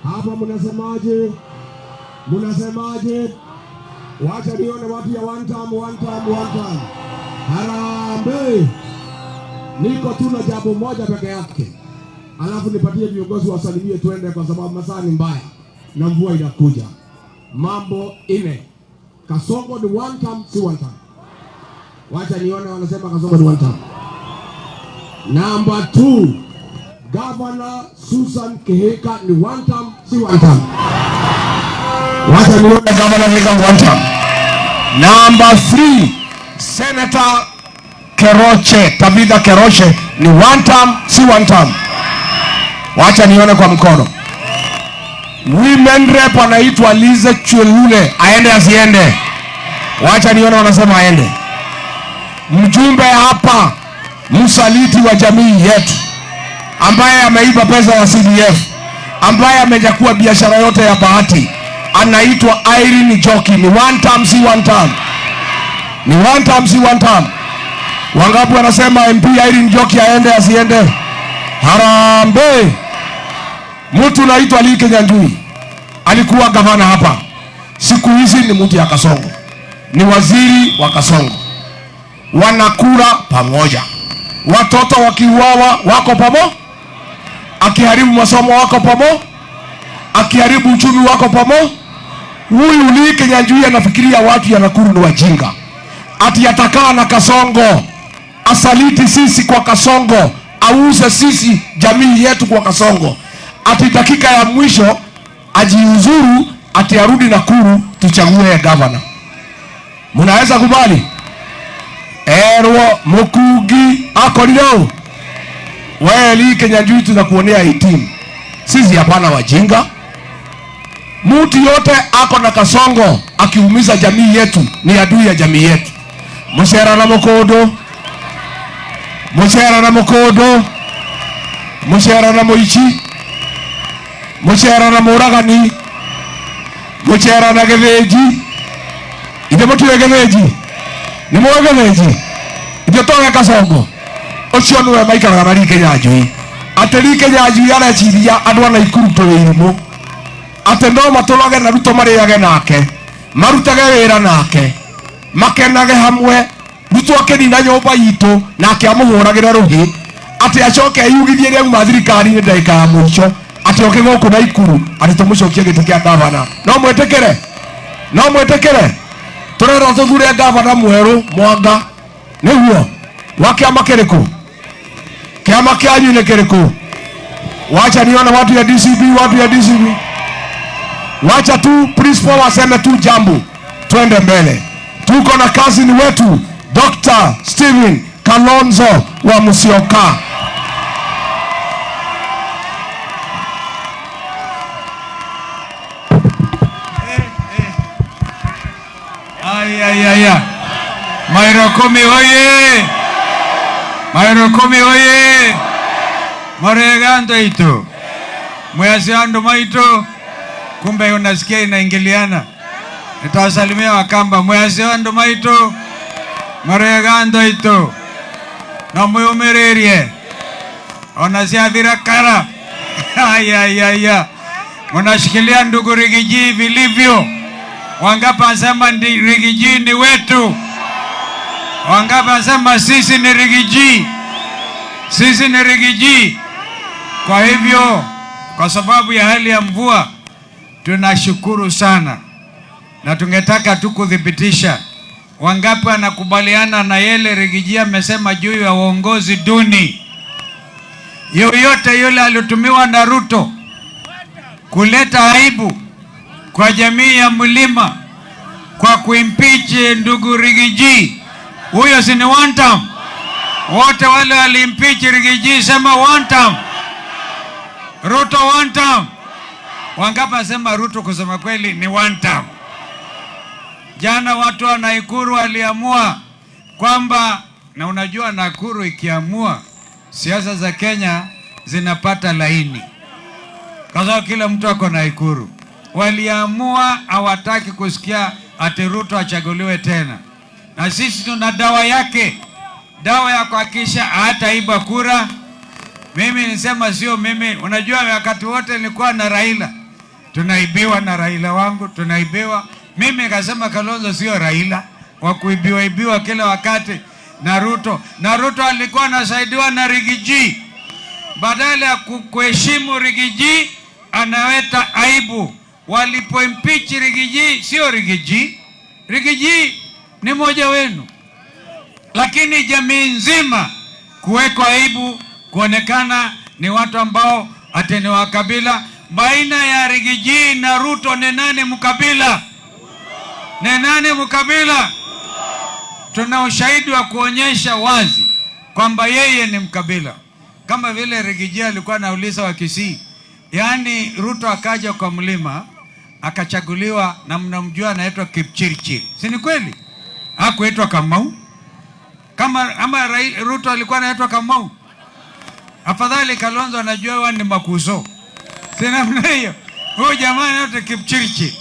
Hapa mnasemaje? Mnasemaje? Wacha nione watu ya one time, one time, one time. Harambee! Niko tu na jambo moja peke yake, alafu nipatie viongozi wasalimie, twende, kwa sababu masaa ni mbaya na mvua inakuja. Mambo ine. Kasongo ni one time, si one time. Wacha nione wanasema Kasongo ni one time. Number 2, Governor Susan Kihika ni one term, si one term. Wacha nione Governor Kihika one term. Number 3, Senator Keroche, Tabitha Keroche ni one term, si one term. Wacha nione kwa mkono. Women rep anaitwa Lize Chelule, aende asiende? Wacha nione wanasema aende. Mjumbe hapa, msaliti wa jamii yetu, ambaye ameiba pesa ya CDF, ambaye amejakua biashara yote ya Bahati, anaitwa Irene Njoki. Ni one term, si one term? Ni one term, si one term? Wangapi wanasema MP Irene Njoki aende asiende? Harambee! Mtu naitwa Lee Kinyanjui alikuwa gavana hapa, siku hizi ni mtu ya Kasongo, ni waziri wa Kasongo, wanakula pamoja, watoto wakiuawa wako pamoja, akiharibu masomo wako pamoja, akiharibu uchumi wako pamoja. Huyu Lee Kinyanjui anafikiria watu ya Nakuru ni wajinga, ati atakaa na Kasongo, asaliti sisi kwa Kasongo, auze sisi jamii yetu kwa Kasongo, ati dakika ya mwisho ajiuzuru, ati arudi Nakuru tuchague gavana. Mnaweza kubali? Erwo Mukungi akorire ũ? Wewe Lee Kinyanjui tunakuonea 18. Sisi hapana wajinga. Mtu yote ako na Kasongo akiumiza jamii yetu ni adui ya jamii yetu. Mucera na mukundu, mucera na mukundu, mucera na muici, mucera na muragani, mucera na githinji. Ithe mutiwe githinji? Ni mwe githinji? Ithe toge Kasongo ucio niwe maikaraga na Lee Kinyanjui. Ati Lee Kinyanjui areciria andu a Naikuru turi irimu, ati no matũrage na Ruto marĩage nake, marutage wĩra nake, makenage hamwe. Ruto akĩnina nyũmba itũ nake amũhũragĩre rũhĩ, atĩ acoke eyugithie rĩa uma thirikari-inĩ ndagĩka ya mũico, atĩ oke gũkũ Naikuru atĩ tũmũcokie gĩtĩ kĩa gavana. No mwĩtĩkĩre? No mwĩtĩkĩre? Tũrenda tũthure gavana mwerũ Mwanga, nĩguo wa kĩama kĩrĩkũ? Kĩama kĩanyu nĩ kĩrĩkũ? Wacha nione watu ya DCB, watu ya DCB. Wacha tu principal waseme tu jambo, twende mbele. Tuko na cousin wetu Dr. Stephen Kalonzo wa Musyoka. Ay, ay, ay, ay. Mairo Kumi oye! Mairo Kumi oye! Moregando itu. Mwezi ando maito. Kumbe unasikia inaingiliana. Nitawasalimia Wakamba. Mwezi ando maito. Moregando itu. Na mwiumirerie. Ona siathira kara. Ay, ay, ay, ay. Munashikilia ndugu Riggy G vilivyo. Wangapi wanasema ndi Riggy G ni wetu? Wangapi wanasema sisi ni Riggy G? Sisi ni Riggy G. Kwa hivyo, kwa sababu ya hali ya mvua, tunashukuru sana. Na tungetaka tu kuthibitisha wangapi wanakubaliana na yale Riggy G amesema juu ya uongozi duni. Yoyote yule aliotumiwa na Ruto kuleta aibu kwa jamii ya mlima kwa kuimpeach ndugu Riggy G, huyo si ni one term? Wote wale walimpeach Riggy G sema one term. Ruto one term. Wangapi wasema Ruto kusema kweli ni one term? Jana watu wa Nakuru waliamua kwamba, na unajua Nakuru ikiamua siasa za Kenya zinapata laini, kwa sababu kila mtu ako Nakuru. Waliamua hawataki kusikia ati Ruto achaguliwe tena, na sisi tuna dawa yake, dawa ya kuhakikisha hataiba kura. Mimi nisema sio mimi, unajua wakati wote nilikuwa na Raila. Tunaibiwa na Raila wangu, tunaibiwa. Mimi nikasema Kalonzo sio Raila wa kuibiwa ibiwa kila wakati na Ruto. Na Ruto alikuwa anasaidiwa na Riggy G. Badala ya kuheshimu Riggy G, anaweta aibu. Walipoimpeach Riggy G, sio Riggy G. Riggy G ni mmoja wenu, lakini jamii nzima kuwekwa aibu, kuonekana ni watu ambao ati ni wa kabila. Baina ya Riggy G na Ruto ni nani mkabila? Ni nani mkabila? Tuna ushahidi wa kuonyesha wazi kwamba yeye ni mkabila, kama vile Riggy G alikuwa anauliza wa Kisii, yaani Ruto akaja kwa mlima akachaguliwa, na mnamjua anaitwa Kipchirchir, si ni kweli? Hakuitwa Kamau kama ama Ruto alikuwa anaitwa Kamau? Afadhali Kalonzo anajua wa ni Makuso, si namna hiyo? Huyu jamaa anaitwa Kipchirchir.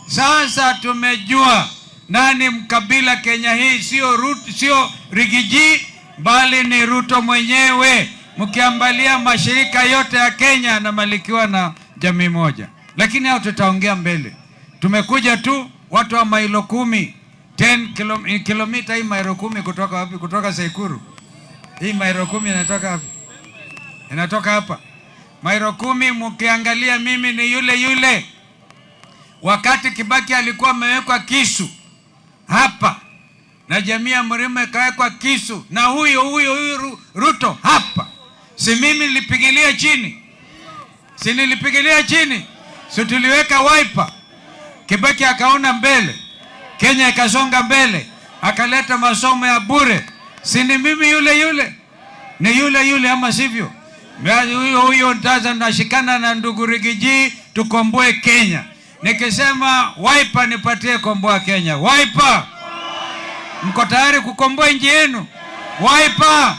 Sasa tumejua nani mkabila Kenya hii, sio Ruto, sio Riggy G, bali ni Ruto mwenyewe. Mkiangalia mashirika yote ya Kenya yanamilikiwa na jamii moja, lakini hao tutaongea mbele. Tumekuja tu watu wa mailo 10, 10 kilomita. Hii mailo 10 kutoka wapi? Kutoka Tseikuru. Hii mailo 10 inatoka wapi? Inatoka hapa mailo 10. Mkiangalia mimi ni yule yule wakati Kibaki alikuwa amewekwa kisu hapa na jamii ya Mlima ikawekwa kisu na huyo huyo huyo Ruto hapa, si mimi nilipigilia chini? Si nilipigilia chini? Si tuliweka Wiper? Kibaki akaona mbele, Kenya ikasonga mbele, akaleta masomo ya bure. Si ni mimi yule yule? Ni yule yule ama sivyo? Huyo huyo sasa nashikana na ndugu Riggy G tukomboe Kenya. Nikisema Wiper, nipatie komboa Kenya. Wiper, mko tayari kukomboa nchi yenu? Wiper,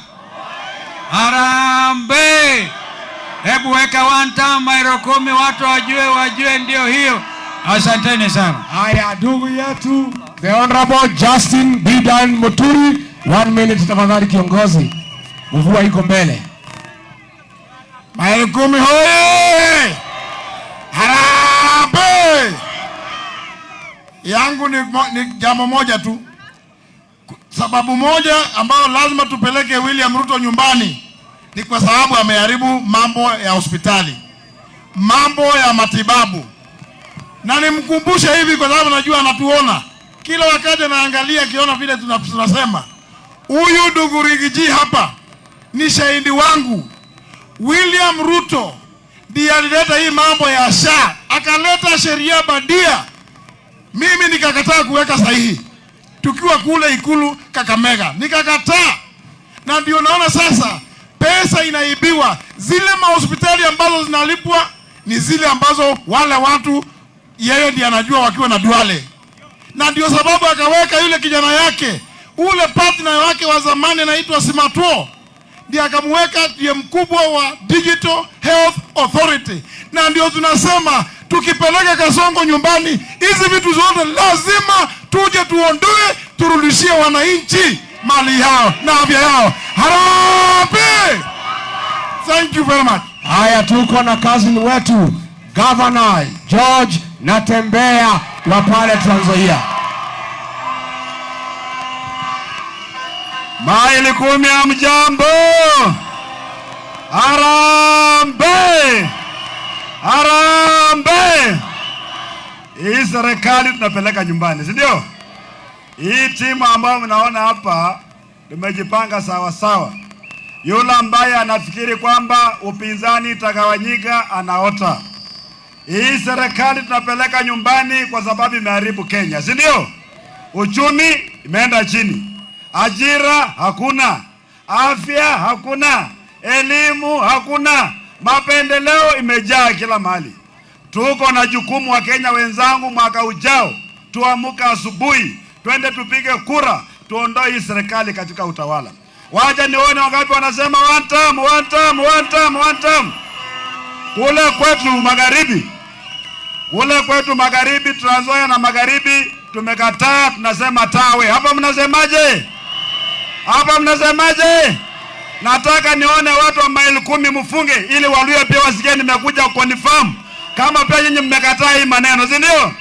harambee! Hebu weka one time mailo 10, watu wajue ndio hiyo. Asanteni sana. Haya, ndugu yetu the Honorable Justin Bidan Muturi, one minute tafadhali kiongozi, mvua iko mbele. Maili 10 hoye! Harambee! Yangu ni jambo moja tu, sababu moja ambayo lazima tupeleke William Ruto nyumbani ni kwa sababu ameharibu mambo ya hospitali, mambo ya matibabu. Na nimkumbushe hivi, kwa sababu najua anatuona kila wakati, anaangalia akiona vile tunasema. Huyu ndugu Riggy G hapa ni shahidi wangu. William Ruto ndiye alileta hii mambo ya SHA, akaleta sheria bandia, mimi nikakataa kuweka sahihi tukiwa kule Ikulu Kakamega, nikakataa, na ndio naona sasa pesa inaibiwa. Zile mahospitali ambazo zinalipwa ni zile ambazo wale watu yeye ndiye anajua wakiwa na Duale, na ndio sababu akaweka yule kijana yake, ule partner wake wa zamani anaitwa Simatuo, ndiye akamweka ndiye mkubwa wa Digital Health Authority, na ndio tunasema tukipeleka Kasongo nyumbani, hizi vitu zote lazima tuje tuondoe, turudishie wananchi mali yao na afya yao. Harambee! Thank you very much. Haya, tuko na cousin wetu Governor George Natembeya wa pale Trans Nzoia. Maili 10 hamjambo. Harambee! Harambee! Hii serikali tunapeleka nyumbani, si ndio? Hii timu ambayo mnaona hapa tumejipanga sawa sawa. Yule ambaye anafikiri kwamba upinzani itagawanyika anaota. Hii serikali tunapeleka nyumbani kwa sababu imeharibu Kenya, si ndio? Uchumi imeenda chini, ajira hakuna, afya hakuna, elimu hakuna, mapendeleo imejaa kila mahali. Tuko na jukumu wa Kenya wenzangu, mwaka ujao tuamuka asubuhi, twende tupige kura, tuondoe hii serikali katika utawala. Wacha nione wangapi wanasema one term, one term, one term, one term. Kule kwetu magharibi, kule kwetu magharibi, Trans Nzoia na magharibi tumekataa, tunasema tawe. Hapa mnasemaje? Hapa mnasemaje? Nataka nione watu wa maili 10 mfunge, ili Waluhya pia wasikie nimekuja confirm. Kama pia nyinyi mmekataa hii maneno, si ndio?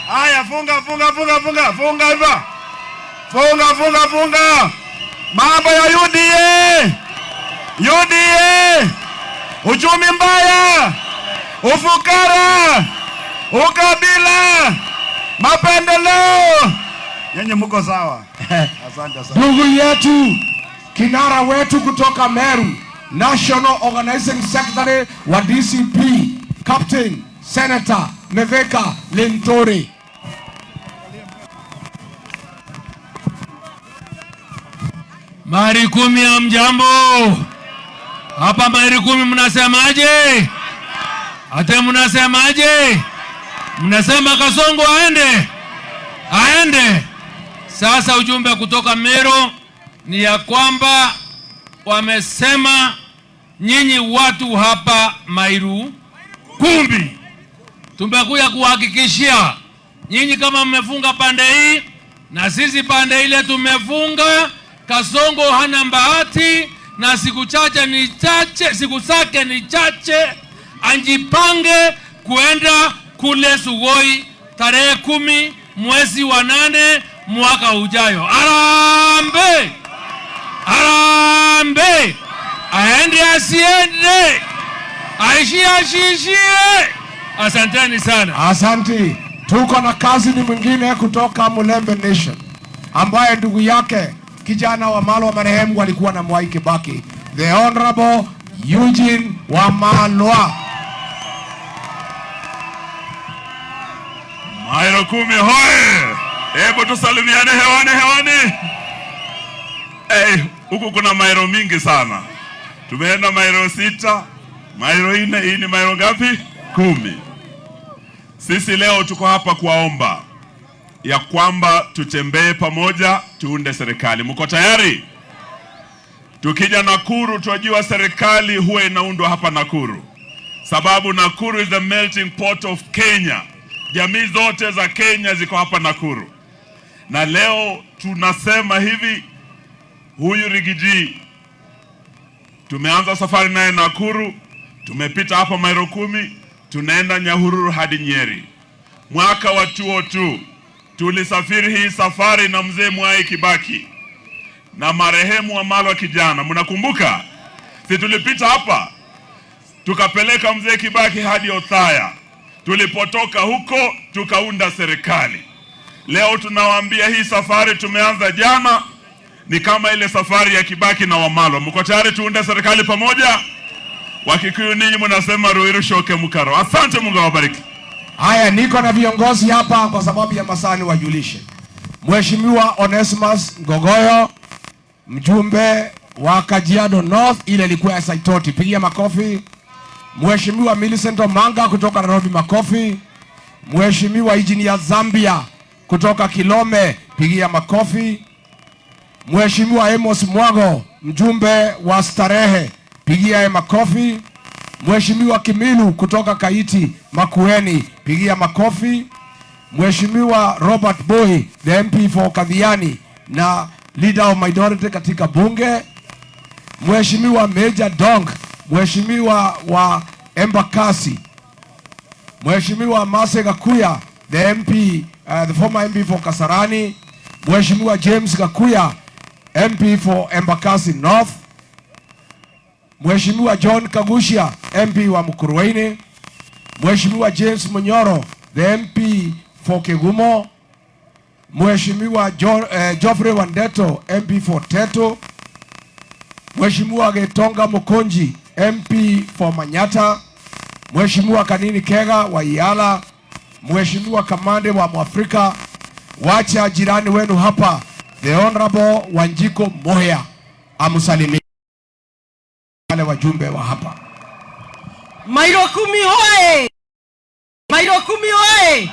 Haya, funga funga funga funga funga hivyo, funga funga funga. Mambo ya UDA, UDA, uchumi mbaya, ufukara, ukabila, mapendeleo. Nyinyi mko sawa? Asante sana. Ndugu yetu, kinara wetu kutoka Meru, National Organizing Secretary wa DCP, Captain Senator Mithika Linturi. Maili 10 hamjambo? Hapa maili 10 mnasemaje? Hata mnasemaje? Mnasema Kasongo aende? Aende. Sasa ujumbe kutoka Meru ni ya kwamba wamesema nyinyi watu hapa Maili 10 tumekuja kuhakikishia nyinyi kama mmefunga pande hii na sisi pande ile tumefunga. Kasongo hana bahati na siku chache ni chache, siku zake ni chache, anjipange kuenda kule Sugoi tarehe 10 mwezi wa 8 mwaka ujayo. Harambee! Harambee! Aende asiende, aishie ashiishie. Asanteni sana. Asante. Tuko na kazi ni mwingine kutoka Mulembe Nation ambaye ndugu yake kijana wa Malwa marehemu walikuwa na Mwai Kibaki, the Honorable Eugene Wamalwa. Mailo 10 hoye! Hebu tusalimiane hewani hewani. Hey, huku kuna mailo mingi sana. Tumeenda mailo 6, mailo 4, hii ni mailo ngapi? 10. Sisi leo tuko hapa kuwaomba ya kwamba tutembee pamoja tuunde serikali. Mko tayari? Tukija Nakuru tunajua serikali huwa inaundwa hapa Nakuru. Sababu Nakuru is the melting pot of Kenya. Jamii zote za Kenya ziko hapa Nakuru. Na leo tunasema hivi, huyu Riggy G tumeanza safari naye Nakuru, tumepita hapa Mailo 10, tunaenda Nyahururu hadi Nyeri. Mwaka wa 2002 tulisafiri hii safari na mzee Mwai Kibaki na marehemu Wamalwa kijana. Mnakumbuka? Si tulipita hapa tukapeleka mzee Kibaki hadi Othaya. Tulipotoka huko tukaunda serikali. Leo tunawaambia hii safari tumeanza jana ni kama ile safari ya Kibaki na Wamalwa. Mko tayari tuunde serikali pamoja? Wakikuyu ninyi mnasema Ruiru shoke mukaro. Asante, Mungu awabariki. Haya, niko na viongozi hapa kwa sababu ya masaa niwajulishe. Mheshimiwa Onesmus Ngogoyo, mjumbe wa Kajiado North, ile ilikuwa ya Saitoti, pigia makofi. Mheshimiwa Millicent Omanga kutoka Nairobi, makofi. Mheshimiwa Engineer Zambia kutoka Kilome, pigia makofi. Mheshimiwa Amos Mwago, mjumbe wa Starehe, pigia makofi. Mheshimiwa Kimilu kutoka Kaiti Makueni, pigia makofi. Mheshimiwa Robert Boy, the MP for Kathiani na leader of minority katika bunge. Mheshimiwa Major Dong, Mheshimiwa wa Embakasi. Mheshimiwa Mase Gakuya, the MP, the former MP for Kasarani. Mheshimiwa James Gakuya, MP for Embakasi North. Mheshimiwa John Kaguchia, MP wa Mukurweini. Mheshimiwa James Munyoro, the MP for Kigumo. Mheshimiwa Geoffrey Wandeto, MP for Teto. Mheshimiwa Getonga Mukunji, MP for Manyata. Mheshimiwa Kanini Kega wa Yala. Mheshimiwa Kamande wa Mwafrika. Wacha jirani wenu hapa, the Honorable Wanjiku Muhia amsalimie wale wajumbe wa hapa. Mailo 10 hoye! Mailo 10 hoye!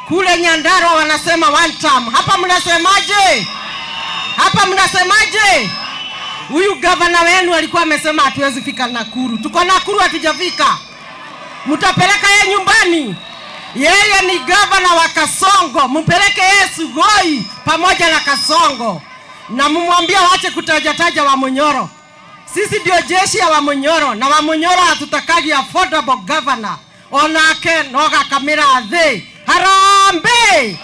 Kule Nyandarua wanasema one term. Hapa mnasemaje? Hapa mnasemaje? Huyu gavana wenu alikuwa amesema hatuwezi fika Nakuru. Tuko Nakuru, hatujafika. Mtapeleka yeye nyumbani? Yeye ni gavana wa Kasongo. Mpeleke yeye Sugoi pamoja na Kasongo. Na mumwambie waache kutajataja Wamunyoro. Sisi ndio jeshi ya Wamunyoro, na Wamunyoro hatutakagi affordable governor. Onake no gakamĩra thĩ. Harambee!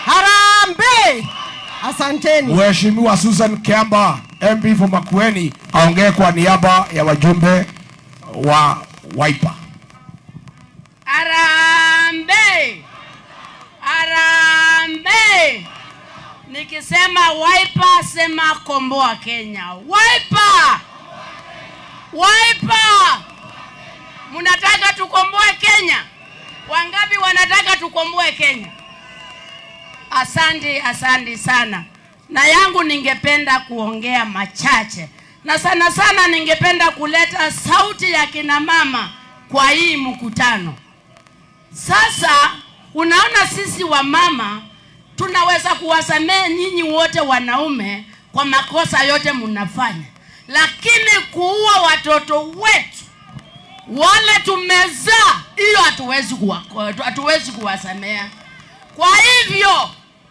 Harambee! Asanteni. Mheshimiwa Susan Kiamba, MP for Makueni, aongee kwa niaba ya wajumbe wa Wiper. Harambee! Harambee! Nikisema Wiper, sema komboa Kenya. Wiper! Wiper! Mnataka tukomboe Kenya? Wangapi wanataka tukomboe Kenya? Asante, asante sana. Na yangu ningependa kuongea machache. Na sana sana ningependa kuleta sauti ya kina mama kwa hii mkutano. Sasa unaona sisi wamama tunaweza kuwasamehe nyinyi wote wanaume kwa makosa yote mnafanya, lakini kuua watoto wetu wale tumezaa, hiyo hatuwezi kuwasamea. Kwa hivyo,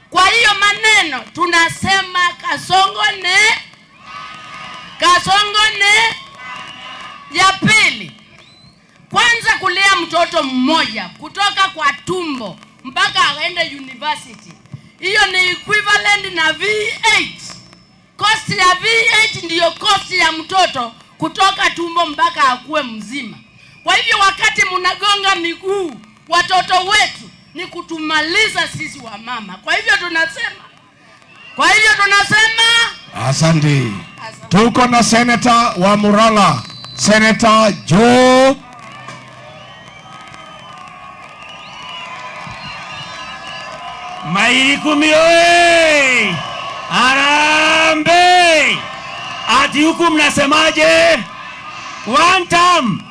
kwa hiyo maneno tunasema Kasongo ne, Kasongo ne. Ya pili, kwanza kulea mtoto mmoja kutoka kwa tumbo mpaka aende university, hiyo ni equivalent na V8. Cost ya V8 ndiyo cost ya mtoto kutoka tumbo mpaka akue mzima. Kwa hivyo wakati mnagonga miguu watoto wetu ni kutumaliza sisi wa mama. Kwa hivyo tunasema Asante. Tuko na seneta wa Murang'a, Senator Joe. Maili 10 oye! Harambee! Ati huku mnasemaje? One term.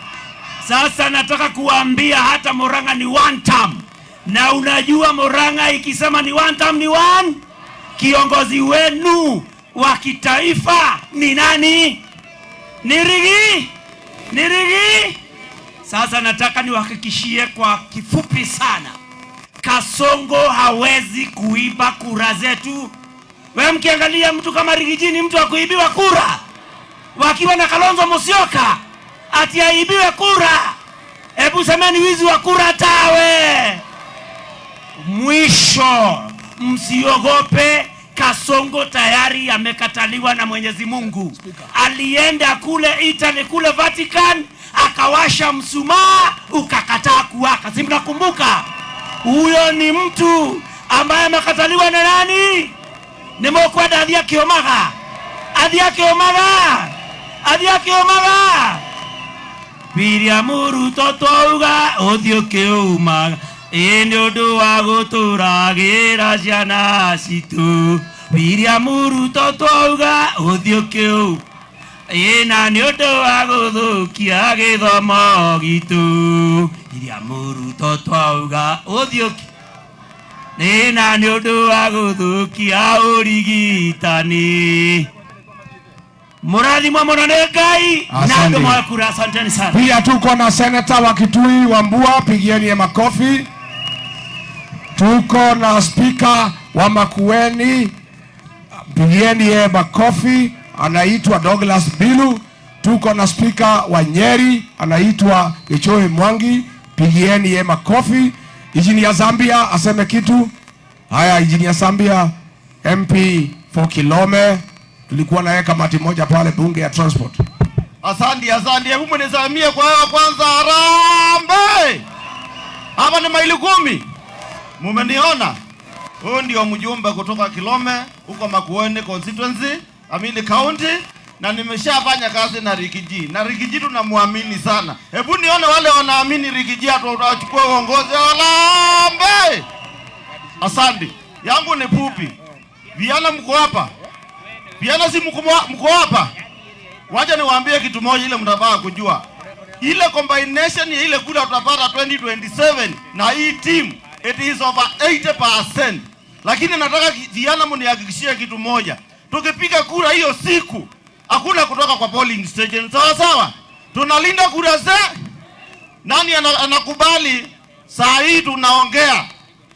Sasa nataka kuambia hata Murang'a ni one term. Na unajua Murang'a ikisema ni one term ni one. Kiongozi wenu wa kitaifa ni nani? Ni Riggy? Ni Riggy? Sasa nataka niwahakikishie kwa kifupi sana, Kasongo hawezi kuiba kura zetu. Wewe mkiangalia mtu kama Riggy G ni mtu wa kuibiwa kura, wakiwa na Kalonzo Musyoka ati aibiwe kura. Hebu semeni wizi wa kura tawe. Mwisho, msiogope. Kasongo tayari amekataliwa na Mwenyezi Mungu. Alienda kule Italy, kule Vatican, akawasha msumaa ukakataa kuwaka. Si mnakumbuka? Huyo ni mtu ambaye amekataliwa na nani? Ni mokwenda athia kiomaga. Athia kiomaga. Athia kiomaga. William Ruto twauga ũthiũ kĩumaga, ĩ nĩ ũndũ wa gũtũragĩra ciana citũ. William Ruto twauga ũthiũ kĩu, ĩ na nĩ ũndũ wa gũthũkia gĩthomo gitũ. William Ruto twauga ũthiũ ĩ na nĩ ũndũ wa gũthũkia ũrigitani. Mũrathimwo mũno nĩ Ngai na Asante. andũ moe kura. Asanteni sana. Pia tuko na seneta wa Kitui Wambua, pigieni makofi. Tuko na spika wa Makueni, pigieni yeye makofi, anaitwa Douglas Bilu. Tuko na spika wa Nyeri anaitwa Gichohi Mwangi, pigieni yeye makofi. Engineer Zambia aseme kitu. Haya, Engineer Zambia, MP for Kilome, tulikuwa naye kamati moja pale bunge ya transport. Asante, asante. Hebu mnisalimie kwa hewa kwanza. Harambee! Hapa ni maili 10. Mumeniona? Huyu ndio mjumbe kutoka Kilome huko Makueni constituency, Amini County, na nimeshafanya kazi na Riggy G. Na Riggy G tunamwamini sana. Hebu nione wale wanaamini Riggy G atachukua uongozi. Harambee! Asante. Yangu ni fupi. Vijana mko hapa? Vijana si mko hapa? Wacha niwaambie kitu moja ile mtafaa kujua. Ile combination ya ile kura tutapata 2027 na hii team, it is over 80%. Lakini nataka vijana mnihakikishie kitu moja. Tukipiga kura hiyo siku, hakuna kutoka kwa polling station. Sawa sawa? Tunalinda kura zetu. Nani anakubali saa hii tunaongea?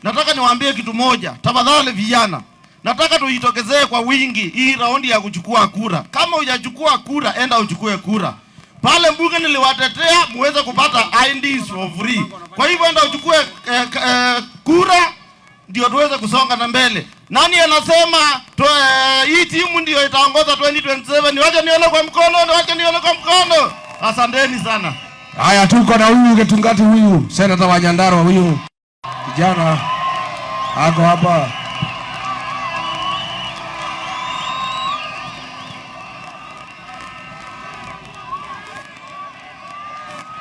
Nataka niwaambie kitu moja. Tafadhali vijana, nataka tujitokezee kwa wingi hii raundi ya kuchukua kura. Kama hujachukua kura, enda uchukue kura. Pale mbunge niliwatetea muweze kupata IDs for free. Kwa hivyo enda uchukue kura ndio tuweze kusonga na mbele. Nani anasema hii timu ndio itaongoza 2027? Wacha nione kwa mkono, wacha nione kwa mkono. Asanteni sana. Haya, tuko na huyu Getungati, huyu senata wa Nyandarua, huyu kijana ako hapa.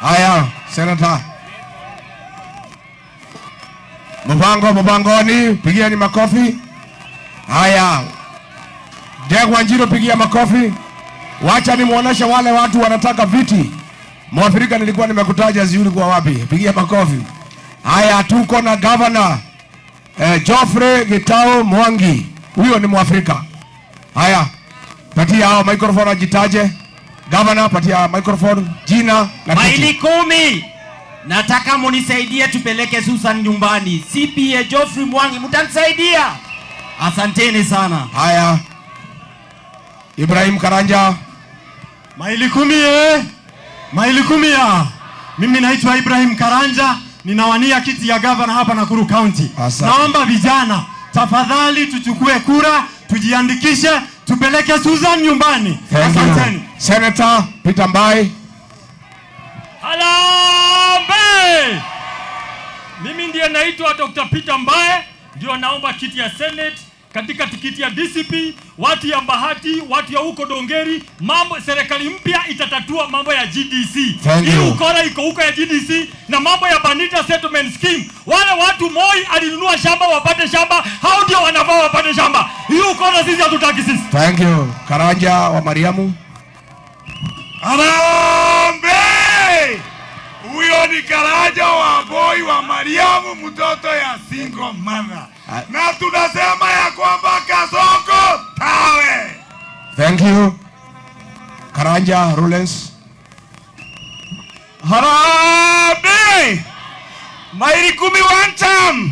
Haya, senata Mpango Mpangoni, pigieni makofi. Haya, Ndegwa Njiro, pigia makofi. Wacha nimuoneshe wale watu wanataka viti. Mwafrika nilikuwa nimekutaja zuri kwa wapi? Pigia makofi. Haya, tuko na governor Geoffrey Gitau Mwangi, huyo ni Mwafrika. Haya, patia hao microphone ajitaje. Governor, patia microphone, jina na kiti. Maili 10. Nataka munisaidie tupeleke Susan nyumbani. CPA Geoffrey Mwangi, mtanisaidia? Asanteni sana. Haya, Ibrahim Karanja. Maili 10 Maili 10 ya. Mimi naitwa Ibrahim Karanja, ninawania kiti ya governor hapa Nakuru County. Asante. Naomba vijana tafadhali tuchukue kura, tujiandikishe, tupeleke Susan nyumbani. Thank you. Asanteni. Senator Peter Mbai. Harambee! Mimi ndiye naitwa Dr. Peter Mbae, ndio naomba kiti ya Senate katika tikiti ya DCP, watu ya Bahati, watu ya huko Dongeri. Mambo serikali mpya itatatua mambo ya GDC. Thank Hii you. ukora iko huko ya GDC na mambo ya Banita Settlement Scheme. Wale watu Moi alinunua shamba wapate shamba, hao ndio wanafaa wapate shamba. Hii ukora sisi hatutaki sisi. Thank you. Karanja wa Mariamu. Harambee! Huyo ni Karanja wa boy wa Mariamu, mtoto ya single mother. Na tunasema ya kwamba Kasongo tawe. Thank you. Karanja Rulens. Harambee! Maili 10 one term.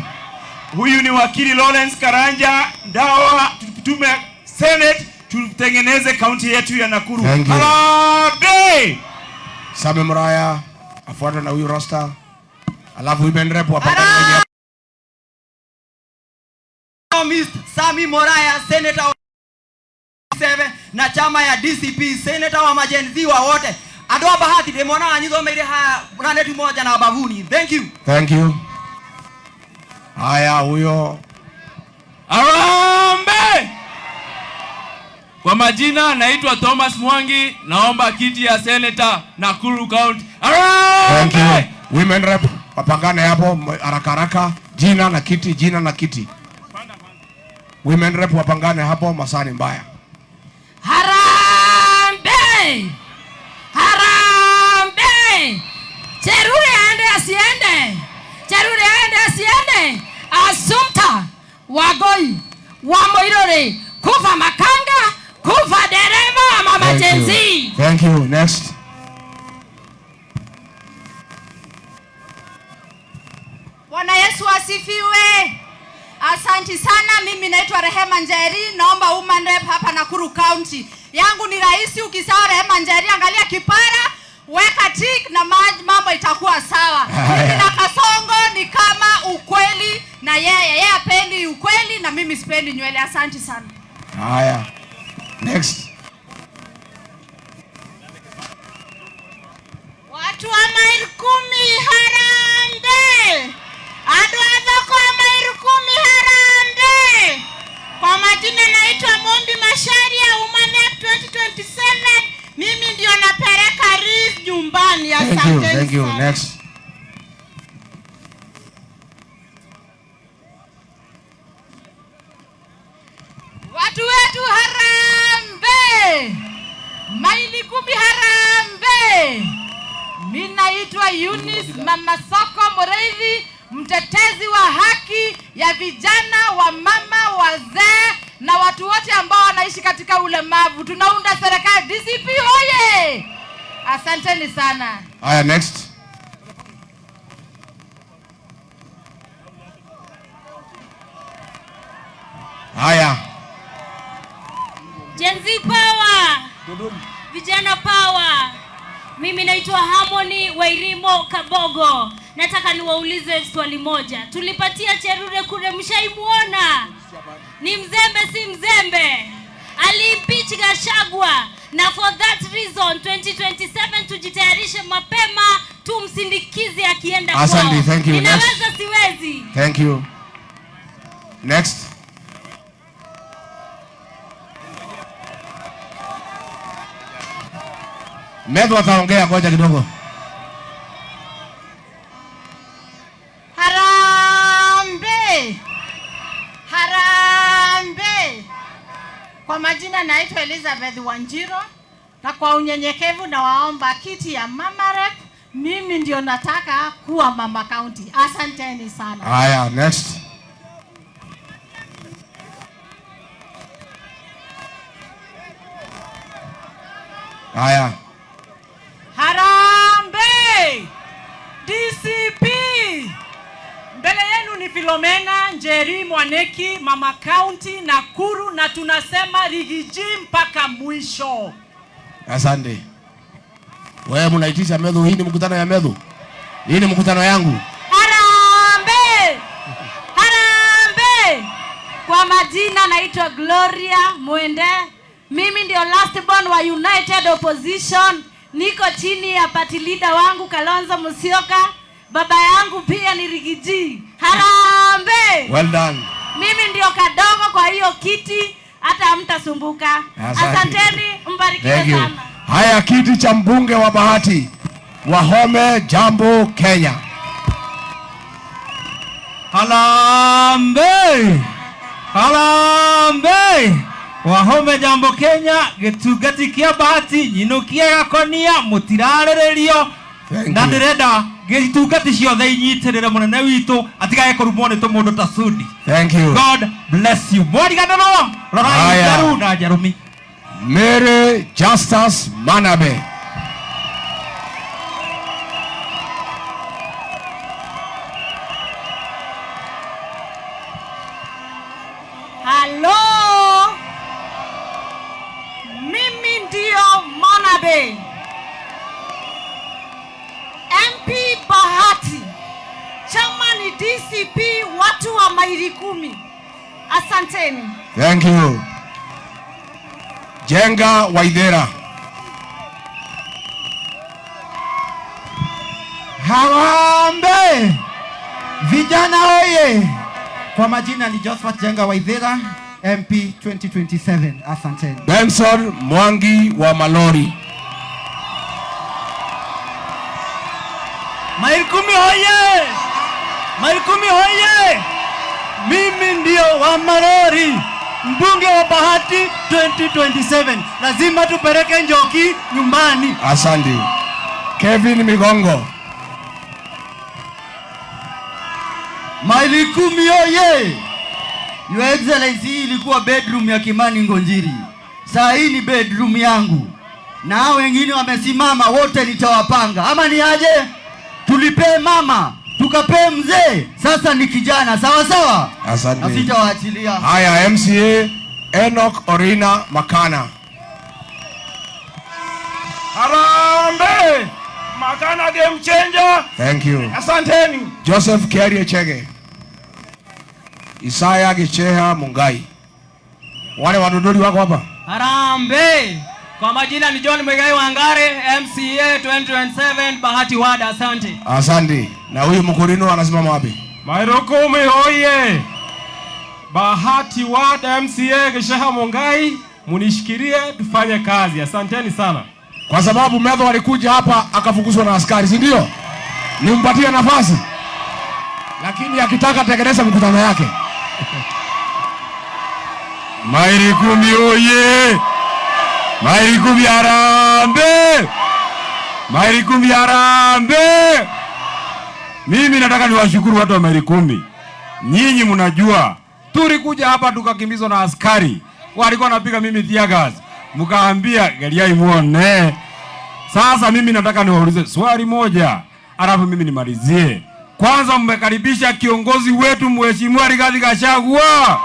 Huyu ni wakili Lawrence Karanja Ndawa, tume Senate tutengeneze kaunti yetu ya Nakuru. Thank you. Harambee! Same Muraya afuatwe na huyu roster. Alafu women rep wapangane. Mr. Sami Moraya, senator wa 7 na chama ya DCP, senator wa majenzi wa wote. Adoa Bahati demona anyithomeire ha ranetu moja na bavuni. Thank you. Thank you. Haya, huyo Harambee! Kwa majina naitwa Thomas Mwangi, naomba kiti ya senator Nakuru County. Thank you. Harambee! Women rep wapangane hapo haraka haraka, jina na kiti, jina na kiti. Women rep wapangane hapo, masani mbaya. Harambee! Harambee! Cherure aende asiende? Cherure aende asiende? Assumpta Wagoi wa Moirore, kufa makanga, kufa dereva, mama Thank you. Gen Z. Thank you. Next. Bwana Yesu asifiwe. Asanti sana. Mimi naitwa Rehema Njeri, naomba woman rep hapa Nakuru County. Yangu ni rahisi, ukisawa Rehema Njeri, angalia kipara, weka tick na mambo itakuwa sawa. Mimi na Kasongo ni kama ukweli na yeye, yeye hapendi ukweli na mimi sipendi nywele. Asanti sana. Haya. Next. Watu wa maili 10 harambee. Andu a thoko wa maili 10 harambee. Kwa majina naitwa Mombi Masharia, Woman Rep 2027. Mimi ndio napeleka Riz nyumbani. Thank you. Asanteni Thank you. sana. Next. Watu wetu harambee. Maili 10 harambee. Mimi naitwa Eunice Mama Soko Mureithi, mtetezi wa haki ya vijana, wa mama, wazee na watu wote ambao wanaishi katika ulemavu. Tunaunda serikali DCP oye! Asanteni sana. Haya, next. Haya. Gen Z power. Vijana power. Mimi naitwa Harmony Wairimo Kabogo. Nataka niwaulize swali moja. Tulipatia Cherure kure, mshaimuona? Ni mzembe si mzembe? Aliimpeach Gachagua, na for that reason 2027 tujitayarishe mapema, tumsindikize akienda Asante, kwao. thank you. Ninaweza siwezi? Thank you. Next. Methu ataongea, ngoja kidogo. Harambee! Harambee! Kwa majina naitwa Elizabeth Wanjiro, na kwa unyenyekevu nawaomba kiti ya Mama Rep. Mimi ndio nataka kuwa Mama County. Asanteni sana. Haya, next. Haya. Harambee! DCP! Mbele yenu ni Philomena Njeri Mwaneki, Mama County Nakuru, na tunasema Riggy G mpaka mwisho. Asante. Wewe mnaitisha Methu, hii ni mkutano ya Methu. Hii ni mkutano yangu. Harambee! Harambee! Kwa majina naitwa Gloria Mwende. Mimi ndio last born wa United Opposition. Niko chini ya party leader wangu Kalonzo Musyoka. Baba yangu pia ni Riggy G. Harambee! Well done. Mimi ndio kadogo kwa hiyo kiti, hata hamtasumbuka. Asante. Asanteni, mbarikiwe Thank you. sana. Haya, kiti cha mbunge wa Bahati, Wahome Jambo Kenya. Harambee! Harambee! Wahome Jambo Kenya, gĩtungati kĩa Bahati, nyinũkia gakonia, mũtirarĩrĩrio. Thank Na you. ndĩrenda gĩtungati ciothe inyitĩrĩre mũnene witũ, atigage kũrumwo nĩ tũmũndũ ta Sudi. Thank you. God bless you. Mwariganĩrwo, rorai Haya. njeru na njerũmi. Mary Justus Manabe. Hello. Mimi ndio Manabe. MP Bahati. Chama ni DCP, watu wa maili 10. Asanteni. Thank you. Jenga Waithera. Harambee! Vijana oye! Kwa majina ni Josephat Jenga Waithera, MP 2027. Asanteni. Benson Mwangi wa Malori. Maili 10 hoye! Maili 10 hoye! Mimi ndio wa Malori, mbunge wa Bahati 2027. Lazima tupeleke Njoki nyumbani. Asante. Kevin Migongo. Maili 10 oye! Your Excellency, hii ilikuwa bedroom ya Kimani Ngonjiri. Saa hii ni bedroom yangu. Na hao wengine wamesimama wote nitawapanga. Ama ni aje? Tulipee mama, tukapee mzee, sasa ni kijana, sawa sawa? Asante. Na sitawaachilia. Haya, MCA Enoch Orina Makana. Harambee! Makana game changer. Thank you. Asanteni. Joseph Kiarie Chege. Isaya Gicheha Mungai. Wale wadodori wako hapa? Harambee! Kwa majina ni John Mwigai Wangare, MCA 2027 Bahati Ward. Asante. Asante. Na huyu mkurino anasimama wapi? Mairukumi oye! Bahati Ward MCA Gicheha Mungai, munishikirie tufanye kazi. Asanteni sana. Kwa sababu Methu alikuja hapa akafukuzwa na askari, si ndio? Nimpatie nafasi. Lakini akitaka tengeneza mkutano yake. Maili 10 oye! Maili 10 harambee! Maili 10 harambee! Mimi nataka niwashukuru watu wa maili 10. Nyinyi mnajua tulikuja hapa tukakimbizwa na askari. Walikuwa wanapiga mimi tear gas. Mkaambia galiai muone. Sasa mimi nataka niwaulize swali moja, alafu mimi nimalizie. Kwanza mmekaribisha kiongozi wetu Mheshimiwa Rigathi Gachagua.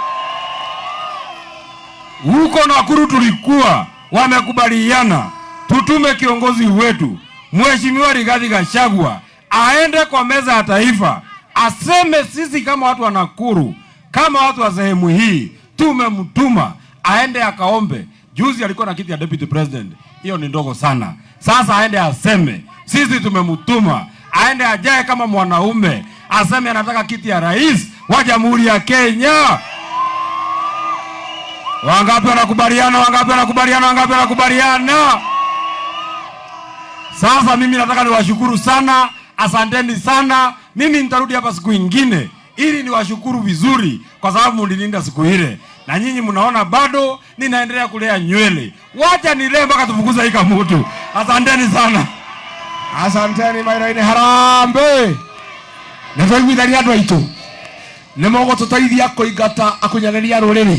Huko Nakuru tulikuwa wamekubaliana tutume kiongozi wetu. Mheshimiwa Rigathi Gachagua aende kwa meza ya taifa aseme sisi kama watu wa Nakuru, kama watu wa sehemu hii tumemtuma aende akaombe. Juzi alikuwa na kiti ya deputy president, hiyo ni ndogo sana. Sasa aende aseme sisi tumemtuma, aende ajae kama mwanaume, aseme anataka kiti ya rais wa Jamhuri ya Kenya. Wangapi wanakubaliana? Wangapi wanakubaliana? Wangapi wanakubaliana? Sasa mimi nataka niwashukuru sana, asanteni sana. Mimi nitarudi hapa siku ingine ili niwashukuru vizuri, kwa sababu mlilinda siku ile, na nyinyi mnaona bado ninaendelea kulea nywele. Wacha nilee mpaka tufukuze hii kamutu. Asanteni sana. Asanteni Mairo-inĩ harambee. Nĩ twaiguithania andũ aitũ nĩ mũgũtũteithia kũingata akunyanĩri a rũrĩrĩ.